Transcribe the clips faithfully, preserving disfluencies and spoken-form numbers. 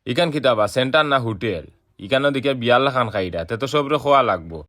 ইখান কিতা বা, সেন্টার না হোটেল? ইখানো দেখিয়ার বিয়ার লাখান খাইরা, তে তো সবরে খোয়া লাগবো।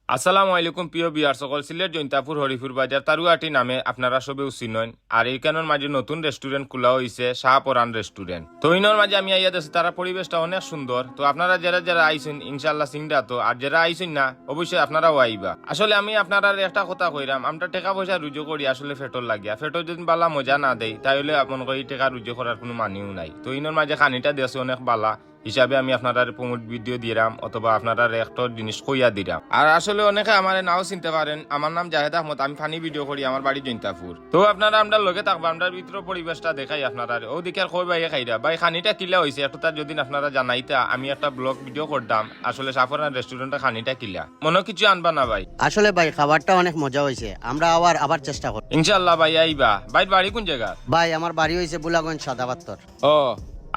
আসসালামু আলাইকুম প্রিয় ভিউয়ার সকল, সিলেট জৈন্তাপুর হরিপুর বাজার তারুয়াটি নামে আপনারা সবেউ চিনইন। আর ইখানর মাঝে নতুন রেস্টুরেন্ট খোলা অইছে, শাহপরান রেস্টুরেন্ট। তো ইনর মাঝে আমি আইয়া দেখছি, তারার পরিবেশটা অনেক সুন্দর। তো আপনারা যেরা যেরা আইছইন, ইনশাআল্লাহ চিনরা তো, আর যেরা আইছইন না, অবশ্যই আপনারাও আইবা। আসলে আমি আপনারারে একটা কথা কইরাম, আমরা টেকা পয়সা রুজি করি আসলে পেটর লাগিয়া। পেটো যদি বালা মজা না দেই, তাইলে মনে করি টেকা রুজি করার কুনু মানেউ নাই। তো ইনর মাঝে খানিটা দেখছি অনেক বালা, হিসাবে আমি আপনারারে প্রমোট ভিডিও দিরাম অথবা আপনারারে একটা জিনিস কইয়া দিরাম। আর আসলে অনেকে আমারে নাও চিনতে পারেন, আমার নাম জাহেদ আহমদ, আমি ফানি ভিডিও করি, আমার বাড়ি জৈন্তাপুর। তো আপনারা আমরার লগে থাকবা, আমরার ভিতরর পরিবেশটা দেখাই আপনারারে। অউ দেখিয়ার কই ভাইয়ে খাইরা, ভাই খানিটা কিলা অইছে, একটু তার যদি আপনারা জানাইতা, আমি একটা ব্লগ ভিডিও করতাম, আসলে শাহপরান রেস্টুরেন্টর খানিটা কিলা। মনো কিছু আনবা না ভাই? আসলে ভাই, খাবারটা অনেক মজা অইছে, আমরা আবার আবার চেষ্টা করব। ইনশাআল্লাহ ভাই আইবা। ভাইর বাড়ি কুন জাগা? ভাই, আমার বাড়ি অইছে বুলাগঞ্জ সাদাপাত্তর। ও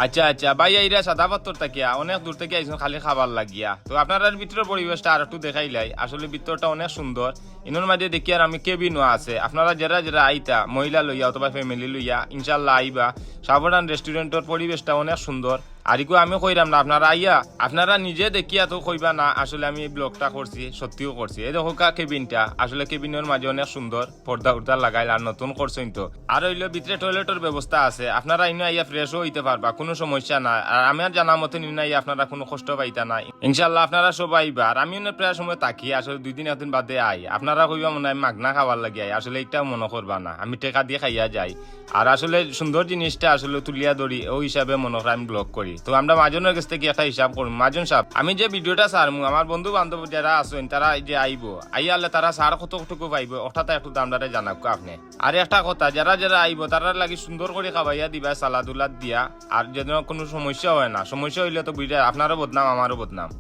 আচ্ছা আচ্ছা, ভাই আইরা সাদাপাত্তর থাকিয়া, অনেক দূর থাকি আইছইন খালি খাবার লাগিয়া। তো আপনারার ভিতরর পরিবেশটা আর একটু দেখাইলাই, আসলে ভিতরটা অনেক সুন্দর। ইনর মাঝে দেখিয়ার আমি কেবিনও আছে, আপনারা যেরা যেরা আইতা মহিলা লইয়া অথবা ফ্যামিলি লইয়া, ইনশাআল্লাহ আইবা। শাহপরান রেস্টুরেন্টর পরিবেশটা অনেক সুন্দর। আর ইগু আমি কইরাম না, আপনারা আইয়া আপনারা নিজে দেখিয়া তো কইবা না আসলে আমি এই ব্লগটা করছি, সত্যিও করছি। এই দেখো কা কেবিনটা, আসলে কেবিনর মাঝে অনেক সুন্দর পর্দা উর্দা লাগাইল আর নতুন করছইন তো। আর অইলো ভিতরে টয়লেটর ব্যবস্থা আছে, আপনারা ইনো আইয়া ফ্রেশও অইতে পারবা, কুনু সমস্যা নাই। আর আমার জানা মতন ইনো আইয়া আপনারা কুনু কষ্ট পাইতা না। ইনশাআল্লাহ আপনারা সবাই আইবা। আর আমি ইনো প্রায় সময় থাকি, আসলে দুই দিন একদিন বাদে আই। আপনারা কইবা মনে হয় আমি মাগনা খাবার লাগি আই, আসলে ইটাও মনো করবা না, আমি টেকা দিয়া খাইয়া যাই। আর আসলে সুন্দর জিনিসটা আসলে তুলিয়া ধরি, অউ হিসাবে মনো করি আমি ব্লগ করি। তো আমরা মাজনর গেছ থাকি একটা হিসাব করমু। মাজন সাব, আমি যে ভিডিওটা ছাড়মু, আমার বন্ধু বান্ধব যেরা আছইন, তারা এই যে আইবো, আইয়া হারলে তারা ছাড় কতটুকু পাইবো, অটা তা একটু আমরারে জানাউক্কা আপনে। আর একটা কথা, যেরা যেরা আইবো, তারার লাগি সুন্দর করি খাবাইয়া দিবা, সালাদ উলাদ দিয়া। আর যেন কুনু সমস্যা হয় না, সমস্যা অইলে তো বুঝরা, আপনারও বদনাম, আমারও বদনাম।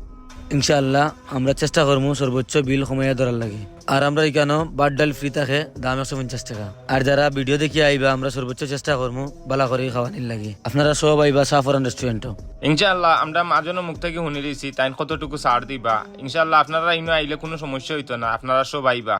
ইনশাআল্লাহ, আমরা চেষ্টা করমু সর্বোচ্চ বিল কমাইয়া ধরার লাগি। আর আমরার ইখানো ভাত ডাইল ফ্রি থাকে, দাম একশো পঞ্চাশ টেকা। আর যেরা ভিডিও দেখিয়া আইবা, আমরা সর্বোচ্চ চেষ্টা করমু বালা করি খাওয়ানির লাগি। আপনারা সব আইবা শাহপরান রেস্টুরেন্টো। ইনশাআল্লাহ, আমরা মাজনর মুখ থাকি হুনি দিছি, তাইন কতটুকু ছাড় দিবা। ইনশাআল্লাহ, আপনারা ইনো আইলে কুনু সমস্যা অইতো না, আপনারা সব আইবা।